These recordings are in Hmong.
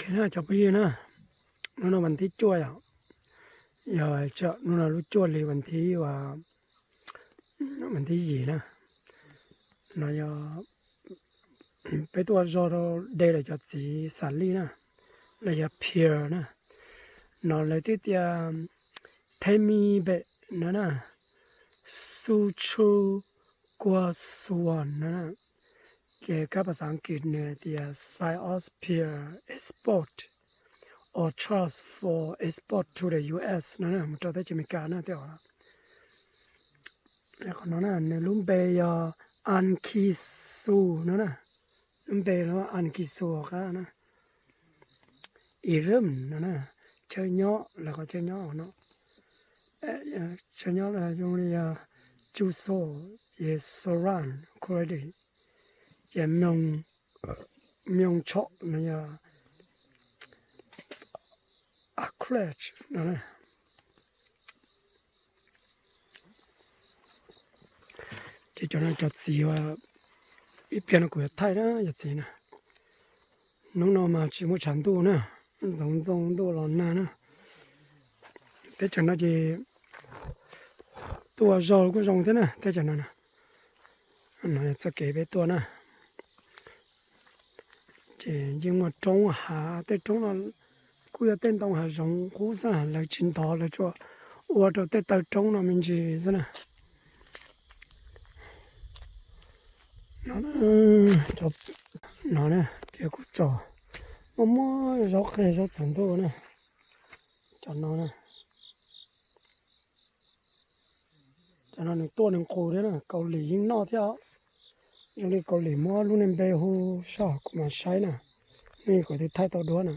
Cov phooj ywg na, hnub no vas thib cuaj yom, yog tsam hnub no lub cuaj hli vas thib, vas thib yim na, no yog peb tuaj zog rau de lawv cov txiv xas lij na, los yog pier na, no lawv twb tias Tammy Bay no na, Su Chu Kua Suan no na, ces kab pas xas As kiv nws tias Saios Pier Export or Charge for Export to the U S no na, mus rau teb chaws Amelikas na tej os. Qhov no na nws lub npe yog Ankisu no na, lub npe lub Ankisu qab na, Irum no na, chaw nyob lawv qhov chaw nyob no, chaw nyob zoo li yog Chuso, ces Soran, Kuredi, ces Myoung Chok no yog Akrech no. Ces cov no cov txiv uas ib pliag no kuv yuav thaij na cov txiv na. Hnub no mas tsis muaj tshav ntuj na, ntxoov ntxoo ntuj los nag na. Teb chaws no ces tuaj zog kuj zoo thiab na, teb chaws no na. No txoj kev peb tuaj na, ces yeej muaj roob hav, tej roob no kuj yog tej ntoo hav zoov qub xwb, lawv tsis ntov, lawv tsuas ua rau tej taw roob no me ntsis xwb na. No, no na, tias kuv tsom muaj muaj zaub qe zaub txhuv ntuj na, cov no na. Cov no nws tuaj nws nqus thiab na, Kaus Lim yeej noj thiab os. Zoo li Kaus Lim muab lub niag npe hu soj kuv mam saib na, nej kuv twb thaij tau duab na.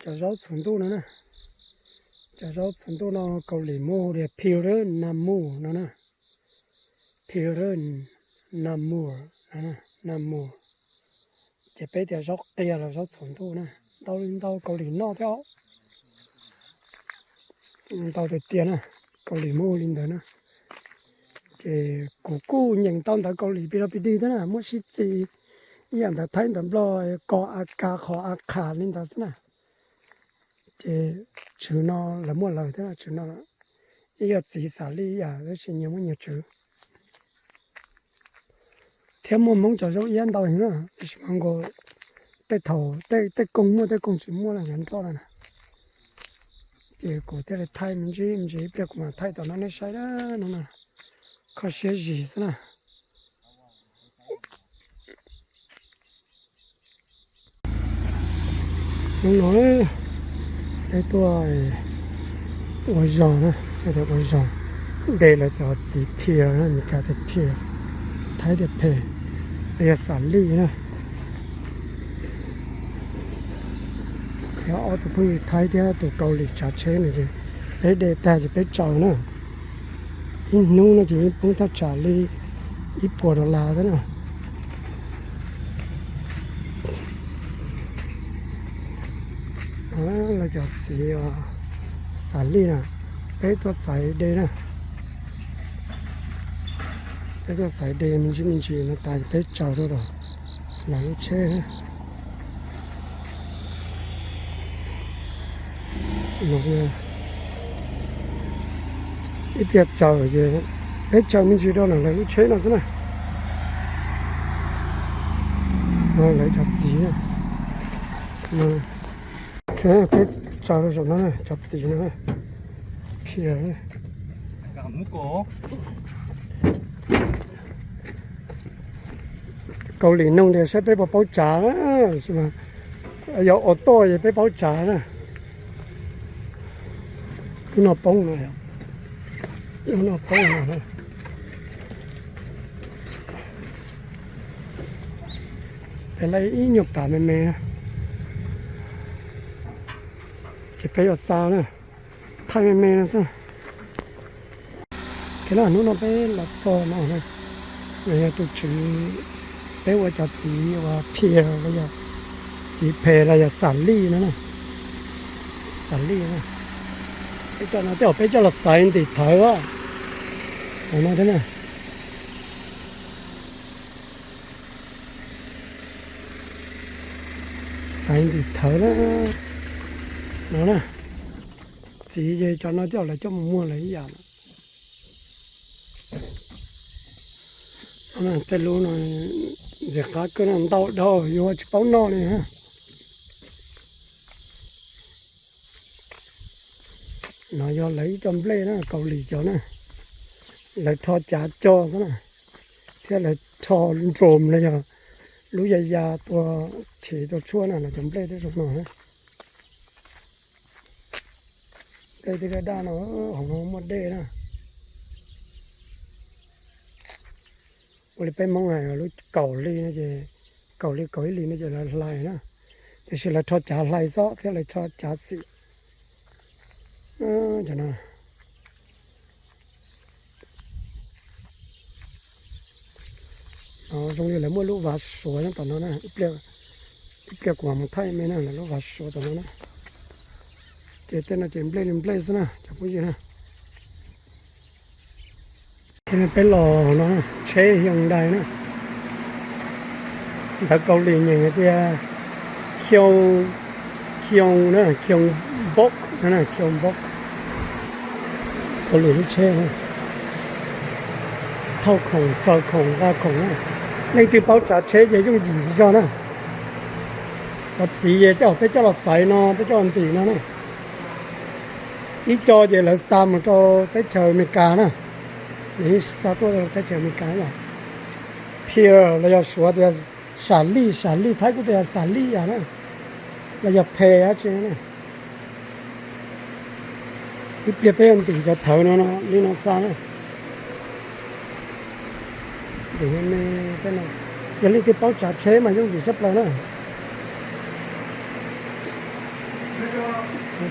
Cov zaub txhuv ntuj no na, cov zaub txhuv ntuj no Kaus Lim muab hu tias Piru Namu no na, Piru Namu, Namu, ces peb tias zaub qias los zaub txhuv ntuj na, ntau li ntau Kaus Lim noj thiab os. Ntau tiag tiag na, Kaus Lim muab hu li ntawd na. Ces kuv kuj nyeem tau ntawv Kaus Lim pis los pis dig thiab na, muab sib txis ib yam ntawv Thaib ntawv Nplog, kos a kas qhos a qhas li ntawd xwb na. Ces tswv no lawv muaj lawv thiab, tswv no ib yam txiv xas lij ib yam, tab sis nyias muaj nyias tswv. Thiab muaj Hmoob cov zaub iab ntau heev na, tiam sis mas nkaus tej thaum tej koog muaj tej koog tsis muaj los yav nroj no na. Ces kuv thiaj li thaij me ntsis me ntsis, ib pliag kuv mam thaij tom no nej saib na, no na, kho siab zis xwb na. Hnub no peb tuaj ua zog na, ua zog de lawv cov txiv pier na, Meskas tias pier, Thaib tias phe, los yog xas lij na. Yog ob tug phooj ywg Thaib thiab tus Kaus Lim tsav tsheb no ces peb de tag ces peb tsaws na. Ib hnub no ces yeej poob thaj tsam li ib puas dollar thiab na. Lawv cov txiv xas lij na, peb tuaj xaiv de na. Peb tuaj xaiv de me ntsis me ntsis no tas peb tsaws rau lawv lub tsheb. Ib pliag tsaws ces peb tsaws me ntsis rau lawv lub tsheb no xwb na. Lawv cov txiv, peb tsaws rau saum no cov txiv no. Kaus Lim noog tias saib peb puas paub tsav na, yog ua tuaj ces peb paub tsav na. Lub no poob no, lub no poob no. Peb laij ib nyuag pas me me na, ces peb yuav xa na, thaij me me no xwb. Ces hnub no peb los txog no, no yog tus tswv, peb ua cov txiv uas pier los yog txiv phem los yog xas lij no na. Xas lij na, peb coj no tej zaum peb coj los xaiv ntim thawv, no thiab na. Hais ntim thawv na, no na, txiv ces cov no coj lawv coj mus muag lawv ib yam. Tej lub no ntxim qab kawg no, ntau dhau yuav tsis paub noj li. No yog lawv ib co nplej na, Kaus Lim cov na, lawv rho cav cog xwb na, thiab lawv rho nrom los yog lub ya ya tua, chiv tua tshuaj na, lawv cov nplej tej zoo no na. Nplej tej daj daj no, hauv no muaj dej na. Ua li peb Hmoob hais lub kaum hli no ces, kaum hli kaum ib hlis no ces lawv hlais na, tiam sis lawv rho cav hlais xwb thiab lawv rho cav xim. Cov no, no zoo li lawv muaj lub vaj suav nyob tom no na, ib pliag kuv mam mus thaij me na, lawv lub vaj suav tom no na. Ces tej no ces nplej li nplej xwb na cov phooj ywg na. Thiab peb los no, tsheb Hyundai na, ntawv Kaus Lim nyeem hais tias Hyun, Hyun na, Hyun Bok na, Hyun Bok. Kaus Lim lub tsheb, thauj khoom, tsaws khoom, nqa khoom na. Leej twg paub tsav tsheb ces yooj yim tsis zog na. Cov txiv ces coj, peb coj los xaiv no, peb coj los ntim no na. Ib co ces lawv xa mus rau teb chaws Amelikas na, lawv yeej xa tuaj rau teb chaws Amelikas yom. Pier los yog Suav tias sam lij, sam lij, Thaib kuj tias sam lij yam na, los yog phe dab tsi na. Ib pliag peb yuav ntim cov thawv no, no li no xa na. Ntim me me tej no, yog leej twg paub tsav tsheb mas yooj yim tshaj plaws na.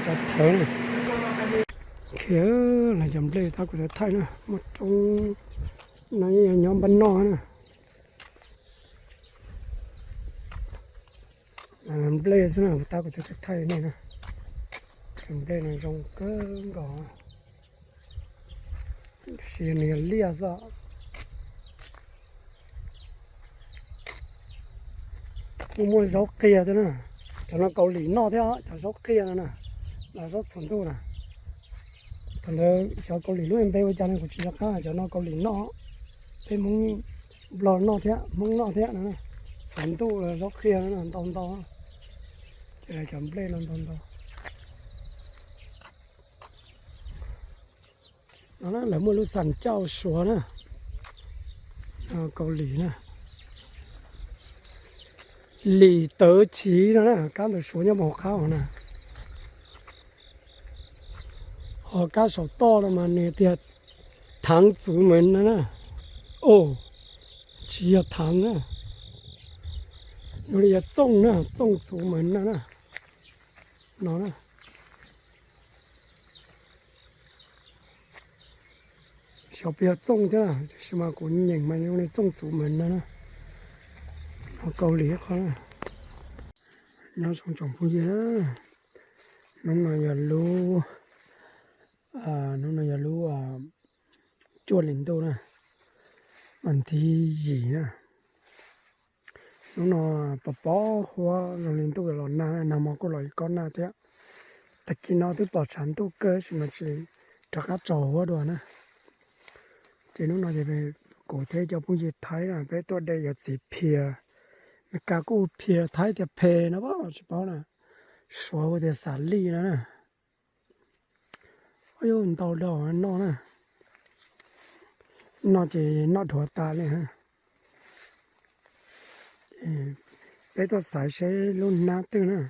Cov thawv na. Khiav, lawv cov nplej tab kuv thaij na, muaj roob no, nyob npaj noj na. Nplej xwb na, tab kuv thaij nej na. Cov nplej no zoo kawg nkaus, tab sis nws yog liaj xwb. Muaj, muaj zaub qias thiab na. Cov no Kaus Lim noj thiab, cov zaub qias no na, los zaub txhuam ntuj na. Thaum ntawd xyov Kaus Lim lub npe ua cas ne, kuv tsis nco qab, cov no Kaus Lim noj. Peb Hmoob, Nplog noj thiab, Hmoob noj thiab no. Txhuam ntuj los zaub qias no ntau ntau. Ces lawv cov nplej no ntau ntau. No na, lawv muaj lub xas cauj Suav na, Kaus Lim na, Lim Tawv Chiv no na, kab ntawv Suav nyob hauv qab hauv na. Ho kab saum toj no mas nws tias Thaav Txuv Mev no na. O, tsis yog Thaav na, nws li yog Txooj na, Txooj Txuv Mev no na. No na. Xyov puas yog Txooj thiab, tab sis mas kuv nyeem mas zoo li Txooj Txuv Mev no na. Ho Kaus Lim qhov na. Nyob zoo tsoom phooj ywg na, hnub no yog lub, hnub no yog lub cuaj hli ntuj na, vas thib yim na. Hnub no pos pos huab zoo li ntuj los nag, nag hmo kuj los ib kob nag thiab. Tag kis no twb pom tshav ntuj kawg tab sis mas tsis rov qab tsaus huab dua na. Ces hnub no ces kuv thiab cov phooj ywg Thaib na peb tuaj de yuav txiv phias. Meskas kuj hu phias, Thaib tias phe no tsis paub na. Suav hu tias xav lij no na. Ntau dhau noj na. Noj ces noj dhuav tas li. Peb tuaj xaiv seb lub hnab twg na.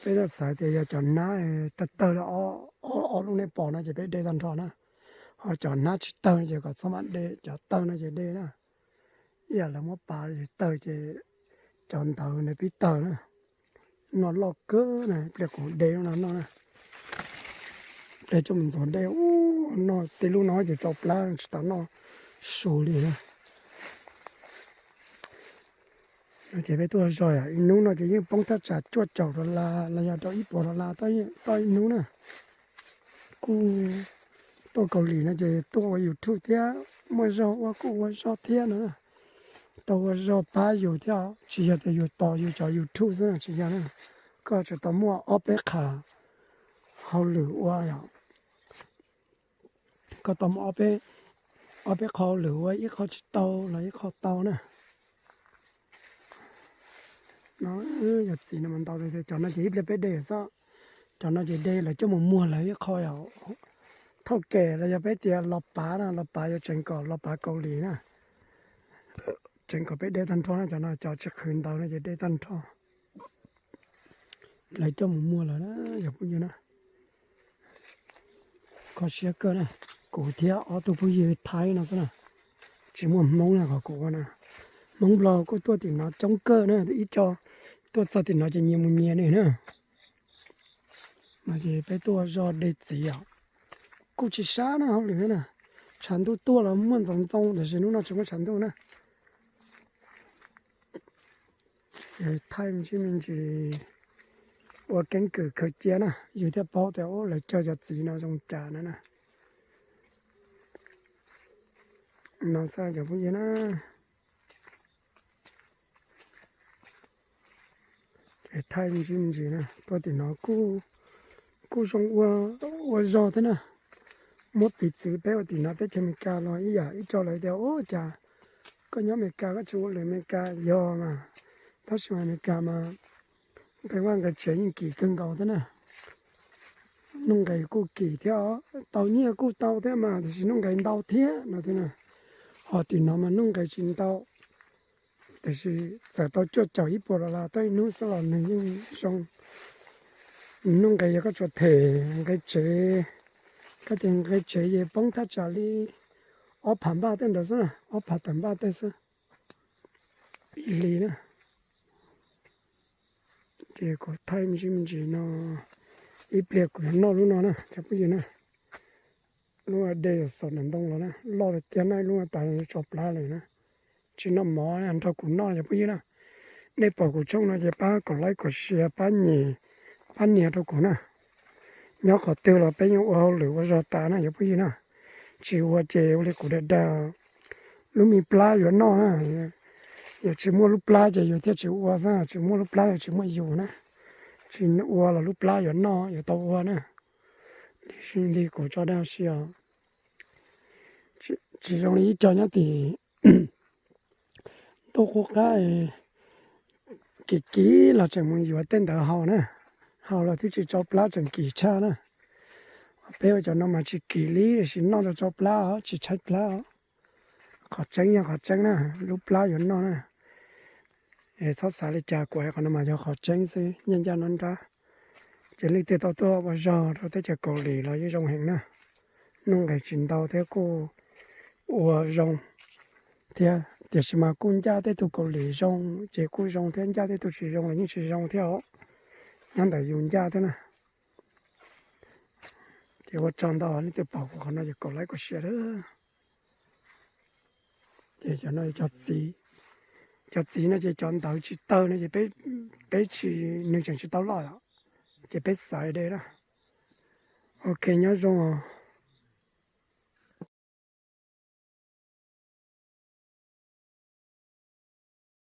Peb tuaj xaiv tias yog cov hnab tawg tawg li ob lub nej pom no ces peb de tag nrho na. Ho cov hnab tsis tawg ces kom txhob mam de, cov tawg no ces de na. Ib yam lawv muab pav tawg ces cov ntawd nws pib tawg na. Noj loj kawg na, pliag kuv de lub no noj na. De coj mus ntxuav dej, noj tej lub no ces tsau plab tsis tau noj su li na. No ces peb tuaj zog ib hnub no ces yeej poob thaj tsam cuaj caum dollar los yog rau ib puas dollar toj ib hnub na. Kuj tuaj Kaus Lim no ces tuaj ua YouTube thiab, muaj zog ua kuj ua zog thiab no. tau ua zog pab yus thiab, tsis yog tias yus tos yus cov YouTube xwb no tsis yog na. Koj tseem tau muaj ob peb qho hauj lwm ua yom. Koj tau muaj ob peb qho hauj lwm ua, ib qho tsis tau los ib qho tau na. No yog txiv no mas ntau li, cov no ces ib pliag peb de xwb. Cov no ces de lawv coj mus muag lawv ib qho yom. Thauj kem los yog peb tias los pav na, los pav yuav tseev kom los pav Kaus Lim na. Tseev kom peb de tag nrho na, cov no cov tsis qhwv ntawv no ces de tag nrho. Lawv coj mus muag lawm na yog phooj ywg na. Kho siab kawg na, kuv thiab ob tug phooj ywg Thaib no xwb na, tsis muaj Hmoob na qhov kuv ua na. Hmoob Nplog kuj tuaj tim no coob kawg na, ib co tuaj txog tim no ces nyias mus nyias li na. No ces peb tuaj ua zog de txiv os, kuj tsis sab na hauj lwm na. Tshav ntuj tuaj los muaj ntxoov ntxoo tab sis hnub no tsis muaj tshav ntuj na. Thaij me ntsis me ntsis ua keeb kwm khaws cia na, yus thiaj paub tias lawv cog cov txiv no zoo cas na na. No xwb cov phooj ywg na. Thaij me ntsis me ntsis na, tuaj tim no kuj zoo ua zog thiab na. Muab piv txwv peb ua tim no teb chaws Amelikas los ib yam ib co lawv tias ua cas koj nyob Amelikas koj tsis ua lwm Amelikas, yog mas, tab sis mas Amelikas mas nqe vaj nqe tsev yeej kim kawg nkaus thiab na. Nuj nqes kuj kim thiab, tau nyiaj kuj tau thiab mas tiam sis nuj nqes ntau thiab no thiab na. Ho tim no mas nuj nqes tsis ntau, tiam sis txawm tau cuaj caum ib puas dollar tau ib hnub xwb los nws yeej zoo. Nuj nqes yog koj tsuas them nqe tsev, koj tias nqe tsev ces poob thaj tsam li ob phav npaj tej ntawd xwb, ob phav tawm npaj tej xwb li na. Ces kuv thaij me ntsis me ntsis no, ib pliag kuv yuav noj lub no na cov phooj ywg na. Lub de xaum ntoo los na, loj li tiag na, lub no tas tso plab lawm na. Tsis noj mov nrog kuv noj cov phooj ywg na. Nej pom kuv tshooj no ces pab kom like kom share, pab nias, pab nias rau kuv na. Nyob qhov twg los peb yeej ua hauj lwm ua zog tas na cov phooj ywg na. Tsis ua ces ua li kuv dag dag, lub me plab yuav noj na. Yog tsis muaj lub plab ces yus thiaj tsis ua xwb, tsis muaj lub plab yus tsis muaj yus na. Tsis ua los lub plab yuav noj yuav tau ua na. Li kuv tso dag si os. Tsis zoo li ib co nyob tim ntuj qub qab, kim kim los tseem mus yuav tej ntawd haus na, haus los thiaj tsis tsau plab tseem kim tshaj na. Peb ua cov no mas tsis kim li, tiam sis noj tso tsau plab os, tsis tshaib plab os. Qhov tseeb yog qhov tseeb na, lub plab yuav noj na. Txhob xav li cas, kuv hais qhov no mas yog qhov tseeb xwb, nyob ncaj nruab nrab. Ces leej twg tau tuaj ua zog rau teb chaws Kaus Lim los yeej zoo heev na. Nuj nqes tsis ntau thiab kuj ua zoo thiab, tiam sis mas kuj ncaj tej tug Kaus Lim zoo ces kuj zoo thiab, ncaj tej tug tsis zoo los yeej tsis zoo thiab os. Nyob ntawm yus ncaj thiab na. Ces ua tsaug ntau, leej twg pom kuv qhov no ces kom like kom share. Ces cov no cov txiv, cov txiv no ces cov ntawv tsis tawg no ces peb tsis, nws tseem tsis tau loj os, ces peb xaiv de na. Ok, nyob zoo os.